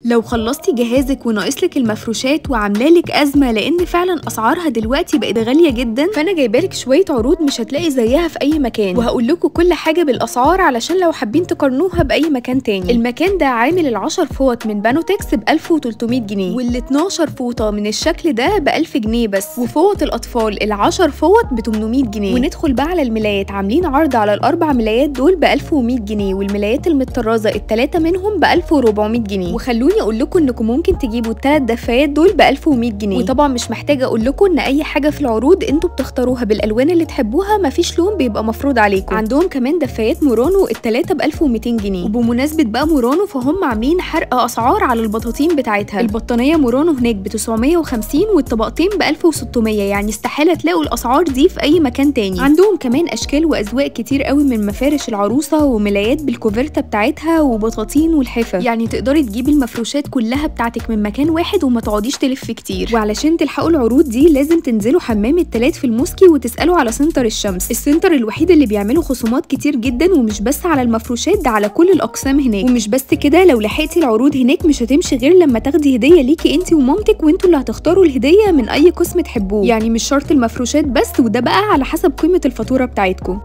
لو خلصتي جهازك وناقصلك المفروشات وعاملالك ازمة لان فعلا اسعارها دلوقتي بقت غالية جدا، فانا جايبالك شوية عروض مش هتلاقي زيها في اي مكان، وهقول لكم كل حاجة بالاسعار علشان لو حابين تقارنوها باي مكان تاني. المكان ده عامل ال10 فوط من بانوتكس ب 1300 جنيه، وال12 فوطه من الشكل ده ب 1000 جنيه بس، وفوط الاطفال ال10 فوط ب 800 جنيه. وندخل بقى على الملايات، عاملين عرض على الاربع ملايات دول ب 1100 جنيه، والملايات المتطرزه الثلاثة منهم ب 1400 جنيه. وخلوني اقول لكم انكم ممكن تجيبوا الثلاث دفايات دول ب 1100 جنيه. وطبعا مش محتاجه اقول لكم ان اي حاجة في العروض انتوا بتختاروها بالالوان اللي تحبوها، مفيش لون بيبقى مفروض عليكم. عندهم كمان دفايات مورانو الثلاثة ب 1200 جنيه. وبمناسبة بقى مورانو فهم عاملين حرق اسعار على البطاطين بتاعتها. البطانيه مورانو هناك ب 950 والطبقتين ب 1600، يعني استحالة تلاقوا الاسعار دي في اي مكان تاني. عندهم كمان اشكال واذواق كتير قوي من مفارش العروسة وملايات بالكوفرته بتاعتها وبطاطين والحفه، يعني تقدري تجيبي المفروشات كلها بتاعتك من مكان واحد وما تقعديش تلف كتير. وعلشان تلحقوا العروض دي لازم تنزلوا حمام التلات في الموسكي وتسالوا على سنتر الشمس، السنتر الوحيد اللي بيعملوا خصومات كتير جدا، ومش بس على المفروشات، ده على كل الاقسام هناك. ومش بس كده، لو لحقتي العروض هناك مش هتمشي غير لما تاخدي هديه ليكي انت ومامتك، وانتوا اللي هتختاروا الهدية من اي قسم تحبوه، يعني مش شرط المفروشات بس، وده بقى على حسب قيمة الفاتورة بتاعتكم.